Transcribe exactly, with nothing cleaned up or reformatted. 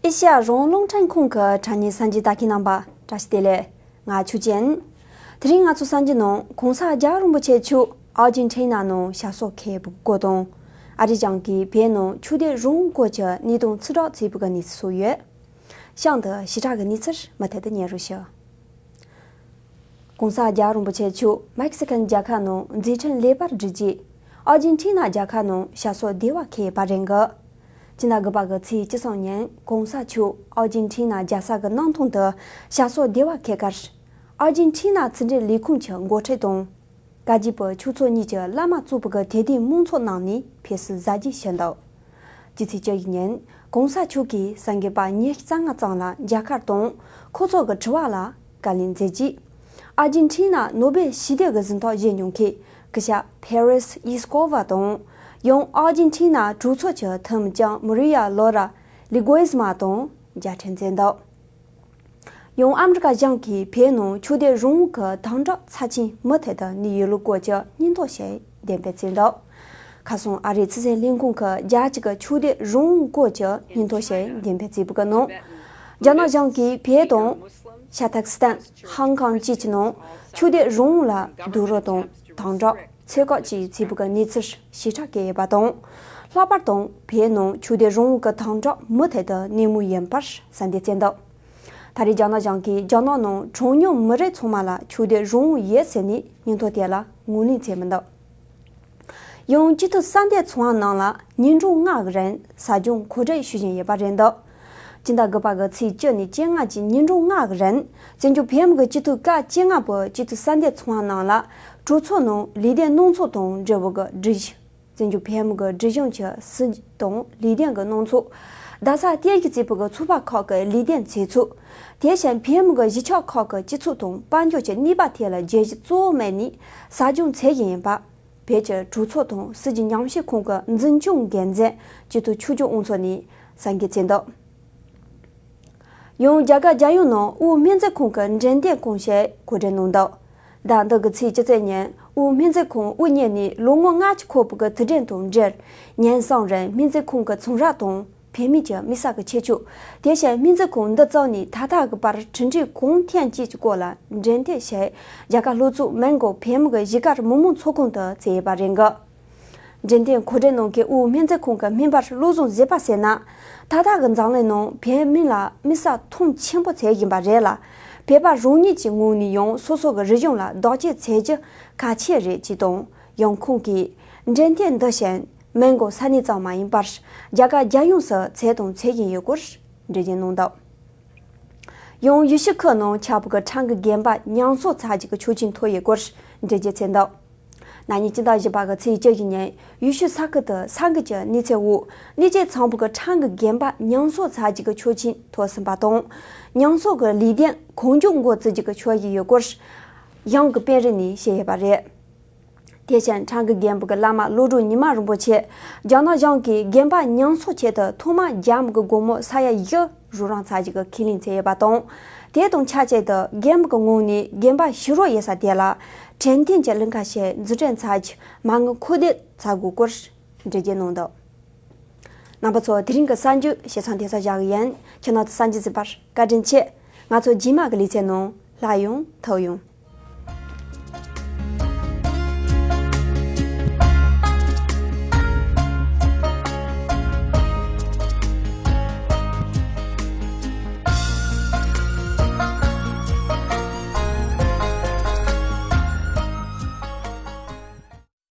ཨེ་ཤ་ཡ་རང་དབང་རླུང་འཕྲིན་ཁང་གི་དྲ་བརྙན་གསར་འགྱུར་ལྟ་མཁན་རྣམ་པ་བཀྲ་ཤིས་བདེ་ལེགས། ང་ཆོས་ཅན། དེ་རིང་ང་ཚོ་གསར་འགྱུར་ནང་གོང་ས་རྒྱལ་བ་རིན་པོ་ཆེ་མཆོག་ཨར་ཇེན་ཊི་ན་ནང་ཞབས་སོར་འཁོད་པའི་སྐོར་དང་། ཨ་རིའི་གཞུང་གིས་བོད་ནང་ཆོས་དད་རང་དབང་སྐོར་གྱི་གནས་སྟངས་ཚིག་གྲགས་བྱས་པའི་གནས་ཚུལ་སོགས་ཡོད། གཤམ་དུ་ཞིབ་ཕྲ་གི་གནས་ཚུལ་མུ་མཐུད་དུ་སྙན་སྒྲོན་ཞུ། གོང་ས་རྒྱལ་བ་རིན་པོ་ཆེ་མཆོག་མེག་སི་ཀན་རྒྱལ་ཁབ་ནང་མཛད་འཕྲིན་ལེགས་པར་བསྒྲུབས་རྗེས། ཨར་ཇེན་ཊི་ན་རྒྱལ་ཁབ་ནང་ཞབས་སོར་བདེ་བར་འཁོད་ཡོད་པ་རེད་འདུག། སྤྱི་ཟླ་དགུ་པ་གི་ཚེས་བཅུ་གསུམ་ཉིན་གོང་ས་མཆོག་ཨར་ཇེན་ཊི་ན་རྒྱལ་ས་གི་གནམ་ཐང་དུ་ཞབས་སོར་བདེ་བར་འཁོད་ཁར། ཨར་ཇེན་ཊི་ན་ཕྱི་འབྲེལ་ལས་ཁུངས་ཀྱི་འགོ་ཁྲིད་དང་། བཀའ་བརྒྱུད་པའི་ཆོས་ཚོགས་གཉིས་ཀྱི་བླ་མ་གཙོས་པའི་དད་ལྡན་མང་ཚོགས་རྣམས་ནས་ཕེབས་བསུ་གཟབ་རྒྱས་ཞུས་འདུག། སྤྱི་ཚེས་བཅུ་བཞི་ཉིན་གོང་ས་མཆོག་གིས་གསར་འགོད་པ་ཉི་ཤུ་རྩ་ལྔ་ཙམ་ལ་མཇལ་ཁ་དང་ཁོ་ཚོ་གི་དྲི་བ་ལ་བཀའ་ལན་མཛད་རྗེས། ཨར་ཇེན་ཊི་ན་ནོ་སྦེལ་ཞི་བདེ་གི་གཟེངས་རྟགས་བཞེས་མྱོང་མཁན་སྐུ་ཞབས་ཕེ་རེས་ཨི་སྐོ་ཝ་དང་། ཡང་ཨར་ཇེན་ཊི་ན་གྲོས་ཚོགས་ཀྱི་འཐུས་མི་ལྕམ་མ་རི་ཡ་ལོ་ར་ལི་གོ་ཨེས་མ་དང་མཇལ་འཕྲད་མཛད་འདུག། ཡང་ཨ་མི་རི་ཀ་གཞུང་གིས་བོད་ནང་ཆོས་དད་རང་དབང་གི་དམ་དྲག་ཚབས་ཆེན་མུ་མཐུད་དུ་གནས་ཡོད་ལུགས་སྐོར་གྱི་སྙན་ཐོ་ཞིག་འདོན་སྤེལ་བྱས་འདུག། ཁ་སང་ཨ་རིའི་ཕྱི་སྲིད་ལས་ཁུངས་ཀྱིས་རྒྱལ་སྤྱི་གི་ཆོས་དད་རང་དབང་སྐོར་གྱི་སྙན་ཐོ་ཞིག་འདོན་སྤེལ་བྱས་པའི་ནང་། རྒྱ་ནག་གཞུང་གིས་བོད་དང་། ཤ་ཐག་སི་ཐན། ཧང་ཀང་བཅས་ཀྱི་ནང་ཆོས་དད་རང་དབང་ལ་རྡོག་རོལ་དང་དམ་དྲག་ཚོད་བཀག་བཅས་བྱས་པའི་གནས་ཚུལ་ཞིབ་ཕྲ་བཀོད་ཡོད་པ་དང་། ལྷག་པར་དུ་བོད་ནང་ཆོས་དད་རང་དབང་གི་དམ་དྲག་མུ་མཐུད་དུ་གནས་མུས་ཡིན་པར་གསལ་འདེབས་བྱས་འདུག། ད་རེས་རྒྱ་ནག་གཞུང་གིས་རྒྱ་ནག་ནང་གྲངས་ཉུང་མི་རིགས་ཚང་མ་ལ་ཆོས་དད་རང་དབང་ཡོད་ཟེར་ནས་སྙན་ཐོ་དེ་ལ་ངོས་ལེན་བྱས་མི་འདུག། ཡང་སྤྱི་འཐུས་གསར་འདེམས་ཚོགས་པ་ནང་ལ་ཉིན་གྲངས་ལྔ་གི་རིང་ཟབ་སྦྱོང་གོ་སྒྲིག་ཞུ་བཞིན་ཡོད་པ་རེད་འདུག། སྤྱི་ཟླ་དགུ་པ་གི་ཚེས་བཅུ་ནས་བཅོ་ལྔ་བཅས་ཉིན་གྲངས་ལྔ་གི་རིང་བཙན་བྱོལ་བོད་མི་གི་སྤྱི་འཐུས་སྐབས་བཅོ་ལྔ་པའི་སྤྱི་འཐུས་གསར་འདེམས་ཚོགས་པ་ནང་ལ་གྲོས་ཚོགས་ནང་ལས་དོན་སྣ་ཚོགས་དང་འབྲེལ་བའི་སྒྲིག་གཞི། བཙན་བྱོལ་བོད་མི་གི་སྒྲིག་གཞུང་གི་སྲིད་དང་ལས་དོན་གྱི་སྣ་ཚོགས། རྡ་ས་བསྟན་བཞུགས་བརྩེགས་པའི་ཚོགས་པ་ཁག་གི་ལས་དོན་མཛད་ཚུལ། དེ་བཞིན་བོད་མི་གི་གཞིས་ཆགས་ཁག་གི་སྤྱི་ཚོགས་དང་དཔལ་འབྱོར་གྱི་གནས་བབ་ཐད་ལ་བརྗོད་གཞི་གཙོ་བོ་སྨན་ནས་ཟབ་སྦྱོང་མཛད་བཞིན་ཡིན་པ། བོད་ཀྱི་གྲོས་ཚོགས་དང་སྲིད་ཀྱི་ཉམས་ཞིབ་ཁང་གི་འཛིན་སྐྱོང་འགན་འཛིན་སྤྱི་འཐུས་ཆོས་སྐྱོང་དབང་ཕྱུག་ནས་གསར་འགོད་བྱས་འདུག། ཡང་རྒྱ་གར་རྒྱལ་ཡོངས་ནང་དབུས་སྨན་རྩིས་ཁང་གི་འགྲེམས་སྟོན་ཁང་ཞིག་གོ་སྒྲིག་གནང་འདུག། ཟླ་འདི་གི་ཚེས་བཅུ་གཅིག་ཉིན་དབུས་སྨན་རྩིས་ཁང་དབུ་བརྙེས་ནས་ལོ་ངོ་ལྔ་བཅུ་འཁོར་བའི་དུས་དྲན་དང་འབྲེལ། ཉིན་གསུམ་རིང་སྨན་རྩིས་ཁང་གི་ཚོང་ར་དང་བོད་མི་གི་དམིགས་བསལ་གྱི་ཁྱད་ཆོས། དེ་བཞིན་སྨན་རྩིས་ཁང་འདི་བཙུགས་ནས་ད་ལྟ་གི་བར་གྲུབ་འབྲས་གང་ཐོན་བཅས་ཀྱི་སྐོར་ལ་འགྲེམས་སྟོན་ཞིག་རྒྱ་གར་ལྷོ་ཕྱོགས་མོན་གྷོ་བོད་མི་གི་གཞིས་སྒར་མི་མང་ཚོགས་ཁང་དུ་བྱས་ཡོད་པ་རེད་འདུག། འགྲེམས་སྟོན་གོ་སྒྲིག་གནང་མཁན་དབུས་སྨན་རྩིས་ཁང་གི་སྨན་པ་བློ་བཟང་བཟོད་པ་ཟེར་ན། ད་ལྟ་གི་འཛམ་གླིང་ནང་བོད་མི་ལ་དམིགས་བསལ་མཐོང་ཆེན་པོ་བྱེད་བཞིན་པ་རེད་ལ། བོད་པ་རང་ཉིད་ཀྱི་ངོས་ནས་ཡང་སོ་སོ་གི་རིག་གཞུང་ལ་བདག་གཅེས་བྱེད་རྒྱུ་གལ་ཆེ་རེད་ཅེས་དང་། ཡང་ཁོང་གིས་འགྲེམས་སྟོན་འདི་བཞིན་མོན་གྷོ་ས་གནས་ཙམ་མ་ཡིན་པར་རྒྱ་གར་རྒྱལ་ཡོངས་སུ་བྱས་དང་བྱེད་བཞིན་ཡོད་སྐོར་འགྲེལ་བརྗོད་གནང་འདུག། ཡང་ཡུལ་ཤུལ་ཁུལ་ནང་ཆགས་པའི་ཁྲིམས་ཀྱི་འགན་པ་ཉམས་གསོ་ཚར་གཅིག་གི་ཆོག་མཆན་ཐོབ་ཡོད་སྐོར་འགྲེལ་བརྗོད་བྱས་འདུག། ན་ནིང་སྤྱི་ཟླ་བཞི་པ་གི་ཚེས་བཅུ་བཞི་ཉིན་ཡུལ་ཤུལ་ས་ཁུལ་དུ་ས་འགུལ་གྱི་གནས་ཚུལ་འོག་གནོད་སྐྱེལ་ཚོགས་པ་གི་ཁྲིམས་ཀྱི་འགན་པ་ཉམས་གསོ་ཚར་གཅིག་གི་ཆོག་མཆན་ཐོབ་ཟིན་པ་དང་། ཉམས་གསོ་གི་ལས་དོན་གང་མགྱོགས་འགོ་བཙུགས་རྒྱུ་གི་ཆོག་གཞི་ཡོད་སྐོར་གཞུང་གི་དཔོན་རིགས་ནས་བཤད་ཡོད་པ་རེད། དེ་བཞིན་ཁྲིམས་ཀྱི་འགན་པ་གི་བླ་མ་བློ་གྲོས་ཉི་མ་རིན་པོ་ཆེ་རྒྱ་ནག་གཞུང་གིས་འགན་པ་ཉམས་གསོ་ཆེད་དུ་ཐོག་མར་རྒྱ་མི་གི་སྒོར་མོ་ས་ཡ་བཞི་རོགས་རམ་ཚར་གཅིག་གི་ཁས་ལེན་བྱས་ཡོད་པ་དང་། དེ་དང་ཆབས་ཅིག་ཏུ་རྒྱ་མི་གི་ངོས་ནས་འགན་པ་ཞུ་རོགས་ཡོད་ས་དེ་ལ་འཕྲོད་བསྟེན་གྱི་གླིང་ཁ་ཞིག་འཛུགས་སྐྲུན་ཚར་གཅིག་མ་དངུལ་མཁོ་འདོན་ཚར་དགོས་སྐོར་འགྲེལ་བརྗོད་གནང་འདུག། རྣམ་པ་ཚོ། དེ་རིང་གི་གསར་འགྱུར་ཞིག་ཚང་དེ་ཚོ་བཞག་གི་ཡིན། ཁྱེད་རྣམ་ཚོ་གསར་འགྱུར་གཟིགས་པར་བཀའ་དྲིན་ཆེ། ང་ཚོ་རྗེས་མ་གི་ལེ་ཚན་ནང་སླར་ཡང་ཐུག་ཡོང་།